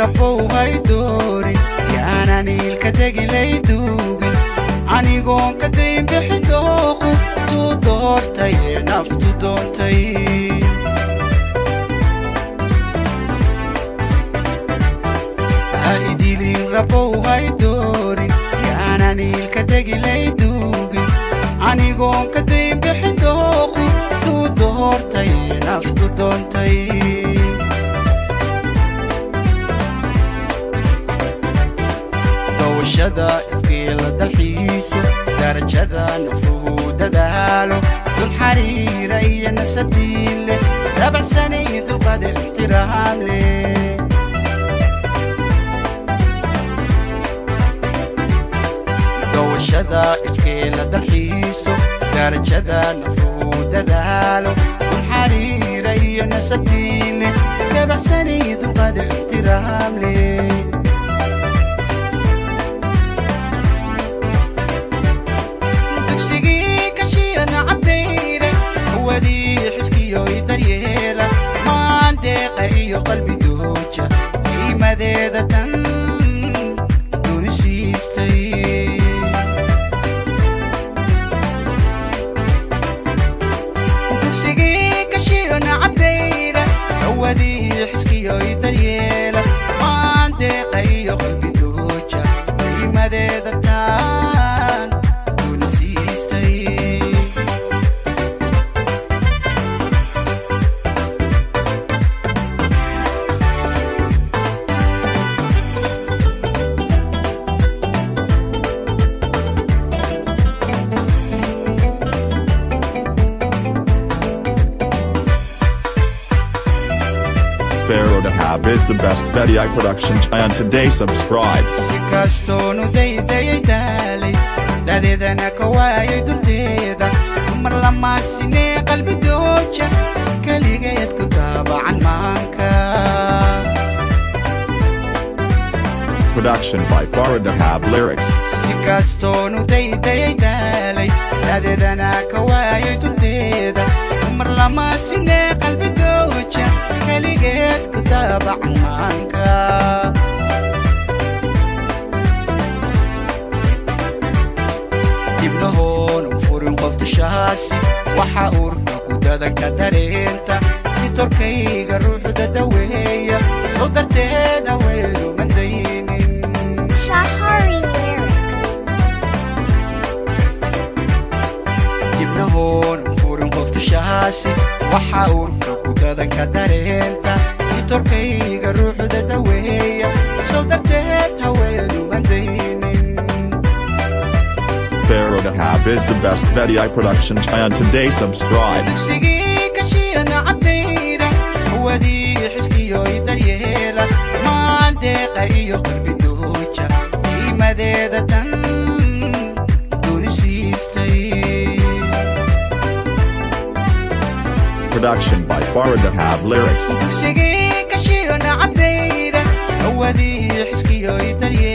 Rabow haydoorin, yaanan iilka degilay duugin, anigoon ka dayn bixin dooqu tuu doortay ee naftu doontay. Ha idilin Rabow haydoorin, yaanan iilka degilay duugin, anigoon ka dayn bixin dooqu tuu doortay ee naftu doontay. Dawashada ifkiila dalxiiso, darajada nafluhu dadaalo, dul xariira iyo nasabdiin leh, dabacsanay dulqaada ixtiraam leh. Dawashada ifkiila dalxiiso, darajada nafluhu dadaalo, dul xariira iyo nasabdiin leh, dabacsanay dulqaada ixtiraam leh. Dugsigii kashiyana cabdayra, wadii xiskiyo i daryeela, maandeeqa iyo qalbi dooja, qiimadeeda tan duni siistay. Dugsigii kashiyana cabdayra, wadii xiskiyo i daryeela, maandeeqa iyo qalbi dooja, qiimadeeda tan duni siistay. Pharaoh Dahab is the best VDI production and today subscribe. Si kastoonu daydayay daalay, dadeedana ka waayay dunteeda, dumar lamaasinee qalbi dooja, keligeed ku daabacan maanka. Production by Farah Dahab Lyrics. Si kastoonu daydayay daalay, dadeedana ka waayay dunteeda, dumar lamaasinee qalbi dooja, keligeed ku daabacan maanka. Dibnahoonu furin qof dushaasi, waxa uurka ku dadanka dareenta, ditorkayga ruuxda daweeya, soo darteeda weynu mandaynin. Shahari Lyrics. Dibnahoonu furin qof dushaasi, waxa uurka ku dadanka dareenta, ditorkayga ruuxda daweeya, soo darteed haweenu mandaynin. Pharaoh Dahab is the best VDI production and today subscribe. Dugsigii kashiyana cabdayra, wadii xiskiyo i daryeela, maandeeqa iyo qalbi dooja, qiimadeeda tan duni siistay. Production by Farah Dahab Lyrics. Dugsigii kashiyana cabdayra, wadii xiskiyo i daryeela.